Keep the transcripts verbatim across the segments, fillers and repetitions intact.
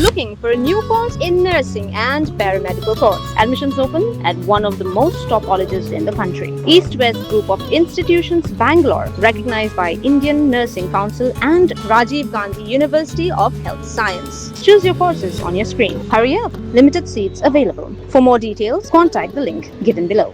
Looking for a new course in nursing and paramedical course? Admissions open at one of the most top colleges in the country. East West Group of Institutions, Bangalore, recognized by Indian Nursing Council and Rajiv Gandhi University of Health Science. Choose your courses on your screen. Hurry up, limited seats available. For more details, contact the link given below.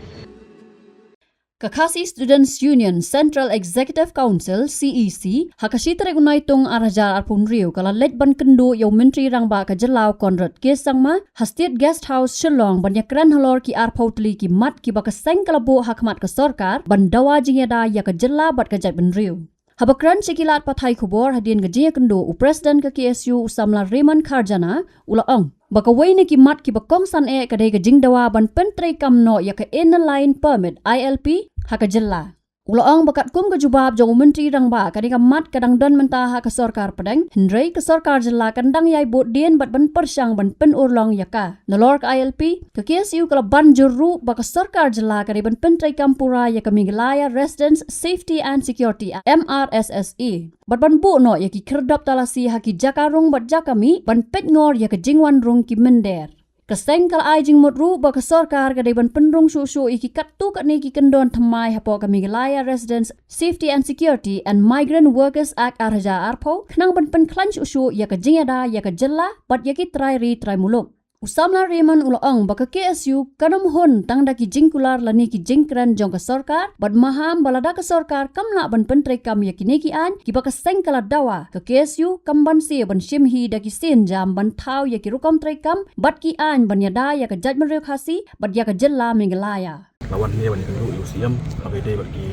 Ka Khasi Students Union Central Executive Council, C E C, ha ka shi tarik u Naitung ar hajar arphew hynriew ka la leit ban kynduh ïa u Myntri Rangbah ka jylla u Conrad K Sangma ha State Guest House Shillong ban ïakren halor ki arphew tylli ki mat kiba ka seng ka la buh ha khmat ka sorkar ban dawa jingïada ïa ka jylla bad ka jaitbynriew. Haba kren sha ki lad pathai khubor hadien ka jingïakynduh, u President ka K S U u samla Raymond Kharjana u la ong ba kawei na ki mat kiba kongsan eh ka dei ka jingdawa ban pyntreikam noh ïa ka Inner Line Permit, I L P, ha ka jylla. U la ong ba katkum ka jubab jong u Myntri Rangbah, kane ka mat ka dang don mynta ha ka sorkar pdeng, hynrei ka sorkar jylla kan dang ïai bud dien bad ban pyrshang ban pynurlong ïa ka. Nalor ka I L P, ka K S U ka la ban jur ruh ba ka sorkar jylla ka dei ban pyntreikam pura ïa ka Meghalaya Residents Safety and Security Act, M R S S A, bad ban buh noh ïa ki khyrdop talasi ha ki jaka rung bad jaka mih ban peitngor ïa ka jingwan rung ki mynder. Ka seng ka la ai jingmut ruh ba ka sorkar ka dei ban pynrung shuh shuh ïa ki katto katne ki kyndon thymmai hapoh ka Meghalaya Residents Safety and Security and Migrant Workers Act ar hajar arphew, khnang ban pynkhlaiñ shuh shuh ïa ka jingïada ïa ka jylla bad ïa ki trai ri trai muluk. U samla Raymond u la ong ba ka K S U kan ym hun tang da ki jingkular lane ki jingkren jong ka sorkar, bad maham ba lada ka sorkar kam lah ban pyntreikam ïa kine ki aiñ kiba ka seng ka la dawa, ka K S U kam banse ban shim hi da ki sienjam ban thaw ïa ki rukom treikam bad ki aiñ ban ïada ïa ka jaitbynriew Khasi bad ïa ka jylla Meghalaya. La wan hangne ban ïakynduh ïa u C M ha kaba ïadei bad ki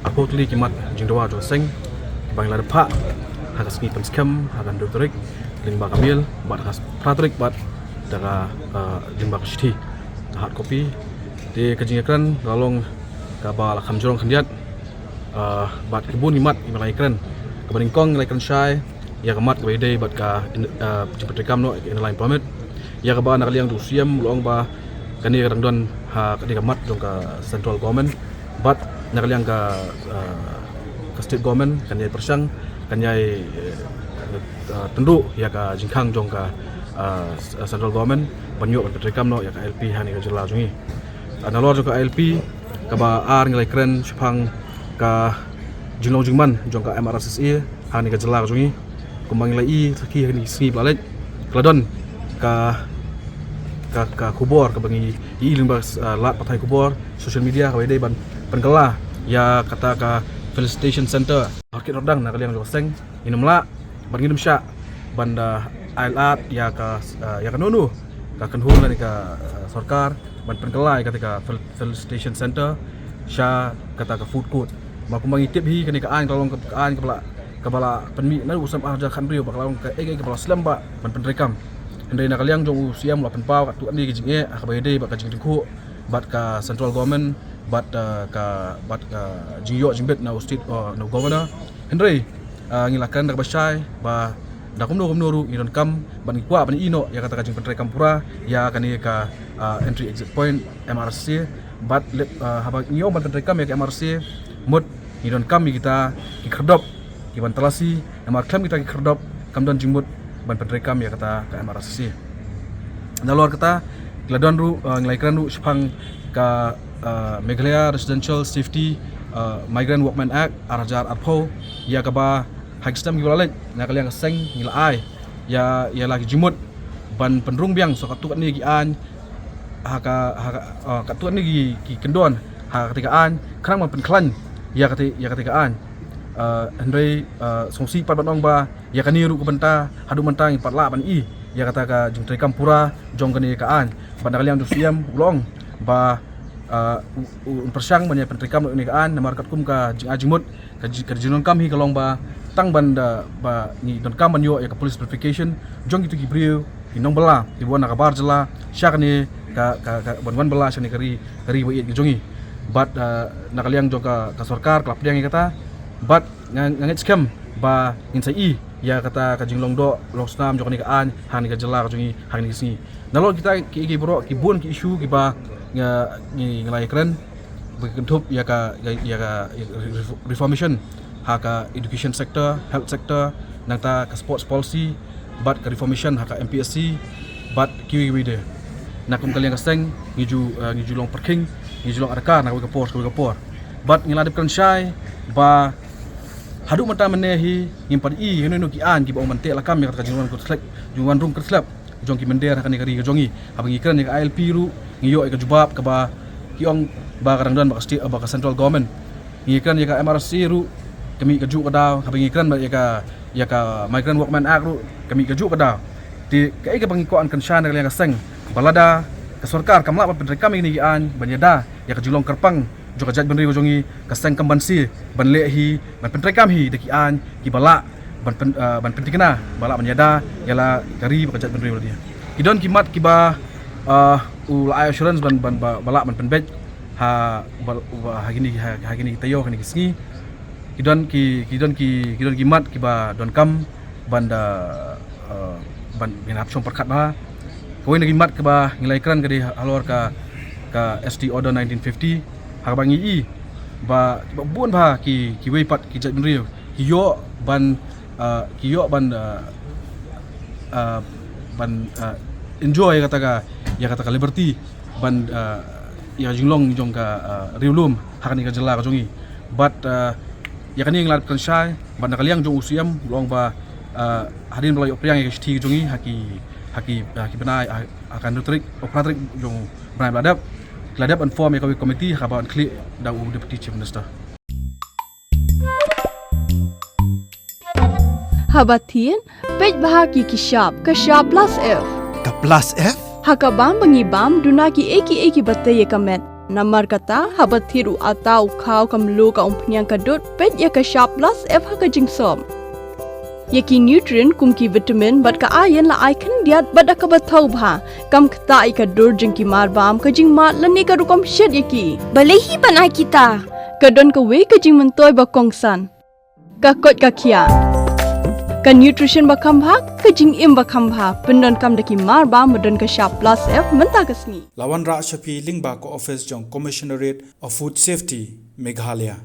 arphew tylli ki mat jingdawa jong ka seng kiba ngi la dep phah ha ka sngi Pynskhem ha ka hynriew tarik, lyngba ka mail, bad ha ka phra tarik bad da ka, eh, lyngba ka shithi, hard copy. Te ka jingïakren ka la long kaba la kham jrong khyndiat, eh, bad ki bun ki mat kiba la ïakren. Kaba nyngkong la ïakren shai ïa ka mat kaba ïadei bad ka in-, eh, jingpyntreikam noh ïa ka Inner Line Permit, ïa kaba na ka liang jong u C M u la ong ba kane ka dang don ha kane ka mat jong ka Central Government, bad na ka liang ka, eh, ka State Government kan ïai pyrshang, kan ïai, eh, eh, tynruh ïa ka jingkhang jong ka, eh, Central Government ban ïoh ban pyntreikam noh ïa ka I L P ha kane ka jylla jong ngi. Ah, nalor jong ka I L P kaba ar, ngi la ïakren shaphang ka jinglong jingman jong ka M R S S A ha kane ka jylla ka jong ngi. Kumba ngi la ïohi ha kine ki sngi ba la leit, ka la don ka, ka, ka khubor kaba ngi ïohi lyngba, ah, lad pathai khubor, social media, kaba ïadei ban pynkylla ïa kata ka felicitation center. Hor kit hor dang na ka liang jong ka seng ngim lah bad ngim shah ban da ai lad ïa ka, ah, ïa kano kano ka kynhun lane ka, ah, sorkar ban pynkylla ïa kata ka fel-, felicitation center sha kata ka food court. Namar kumba ngi tip hi, kane ka aiñ ka long ka aiñ kaba la, kaba la pynmih naduh u snem ar hajar khathynriew, ba ka long kaei kaei kaba la slem bha ban pyntreikam. Hynrei na ka liang jong u C M u la pynpaw katto katne ki jingeh ha kaba ïadei bad ka jingtyngkhuh bad ka Central Government bad, eh, ka, bad ka jingïoh jingbit na u State, eh, na u Governor. Hynrei, eh, ngi la kren da kaba shai ba da kumno kumno ruh ngi donkam bad ngi kwah ban ïoh noh ïa kata ka jingpyntreikam pura ïa kane ka, eh, entry exit point M R S S A. Bad lep, eh, haba ngi ong ban pyntreikam ïa ka M R S S A, mut ngi donkam ïa kita ki khyrdop kiban talasi, namar khlem kita ki khyrdop kam don jingmut ban pyntreikam ïa kata ka M R S S A. Nalor kata, ngi la don ruh, eh, ngi la ïakren ruh shaphang ka, eh, Meghalaya Residential Safety, eh, Migrant Workmen Act ar hajar arphew, ïa kaba ha ki snem kiba la leit na ka liang ka seng ngi la ai ïa, ïa la ki jingmut ban pynrung biang sa katto katne ki aiñ ha ka, ha ka, eh, katto katne ki, ki kyndon ha kata ka aiñ, khnang ban pynkhlaiñ ïa kata, ïa kata ka aiñ. Eh, hynrei, eh, sngewsih pat ban ong ba ïa kane ruh ka bynta haduh mynta ngim pat lah ban ïohi ïa kata ka jingtreikam pura jong kane ka aiñ. Bad na ka liang jong u C M u la ong ba, eh, u, u, un pyrshang ban ïa pyntreikam noh ïa kane ka aiñ, namar katkum ka jingai jingmut, ka ji-, ka jingdonkam hi ka long ba tang ban da, ba ngi donkam ban ïoh ïa ka police verification jong kito ki briew, ki nongbylla kiba wan na ka bar jylla sha kane ka, ka, ka, ban wan bylla sha kane ka ri, ka ri ba ïeit ka jong ngi. Bad, eh, na ka liang jong ka, ka sorkar ka la pdiang ïa kata. Bad nga, nga ngeit skhem ba ngin sa ïohi ïa kata ka jinglong doh long snam jong kane ka aiñ ha kane ka jylla ka jong ngi ha kine ki sngi. Nalor kita ki, ki baroh ki bun ki issue kiba nga, ngi, ngi la ïakren ba ki kynthup ïa ka, ïa, ïa ka, ïa ka ref-, reformation ha ka education sector, health sector, nangta ka sports policy, bad ka reformation ha ka M P S C bad kiwei kiwei de. Na kum ka liang ka seng ngi ju, eh, ngi ju long pyrkhing, ngi ju long adkar na kawei ka por, kawei ka por. Bad ngi la dep kren shai ba haduh mynta mynne hi ngim pat i ïa kino kino ki aiñ kiba ong ban teh lakam ïa kata ka jingwan kyrslep, jingwan rung kyrslep jong ki mynder ha kane ka ri ka jong ngi. Haba ngi kren ïa ka I L P ruh ngi ïoh ïa ka jubab kaba ki ong ba ka dang don ba ka state, ba ka central government. Ngi kren ïa ka M R C ruh ka mih kajuh ka daw, haba ngi kren ïa ka, ïa ka Migrant Workmen Act ruh ka mih kajuh ka daw. Te kaei kaba ngi kwah ban kren shai na ka liang ka seng ba lada ka sorkar kam lah ban pyntreikam ïa kine ki aiñ ban ïada ïa ka jinglong kyrpang jong ka jaitbynriew jong ngi, ka seng kam banse ban leh hi, ban pyntreikam hi da ki aiñ kiba lah ban pyn, ah, ban pynthikna, ba lah ban ïada ïa la ka ri bad ka jaitbynriew lade. Ki don ki mat kiba, ah, u la ai assurance ban, ban ba, ba lah ban pynbeit ha, ba, ba, ha kine, ha, ha kine ki taïew, ha kine ki sngi. Ki don ki, ki don ki, ki don ki mat kiba donkam ban da, eh, ban ngin hap shong pyrkhat bha. Kawei na ki mat kaba ngi la ïakren ka dei halor ka, ka S T Order nineteen fifty. Ha kaba ngi i ba, ba bun bha ki, kiwei pat ki jaitbynriew ki ïoh ban, eh, ki ïoh ban, eh, eh, ban, eh, enjoy kata ka, ïa kata ka liberty ban, eh, ïa jinglong jong ka, eh, riewlum ha kane ka jylla ka jong ngi. Bad, eh, ïa kane ngi la dep kren shai bad na ka liang jong u C M u la ong ba, eh, hadien ba la ïoh pdiang ïa ka shithi ka jong ngi ha ki, ha ki, ha ki bnai, ha, ha ka hynriew tarik, oh, phra tarik jong u bnai ba la dep, la dep ban form ïa kawei ka komiti ha kaba yn khlieh da u Deputy Chief Minister. Haba thied, peit bha ki, ki shap, ka shap plus F. Ka plus F? Ha ka bam ba ngi bam, duna kiei kiei kiba tei ïa ka met. Namar kata, haba thied u atta, u khaw, ka mluh, ka umphniang, ka dud, peit ïa ka shap plus F ha ka jingsop. Ïa ki nutrient kum ki vitamin bad ka iron la ai khyndiat bad da kaba thaw bha. Kam ktah ïa ka dur jong ki mar bam, ka jingmad lane ka rukom shet ïa ki. Balei hi ban ai kita? Ka don kawei ka jingmyntoi ba kongsan. Ka koit ka khiah. Ka nutrition ba kham bha, ka jingim ba kham bha. Pyndonkam da ki mar bam ba don ka shap plus F mynta ka sngi. La wanrah sha phi lyngba ka office jong Commissionerate of Food Safety, Meghalaya.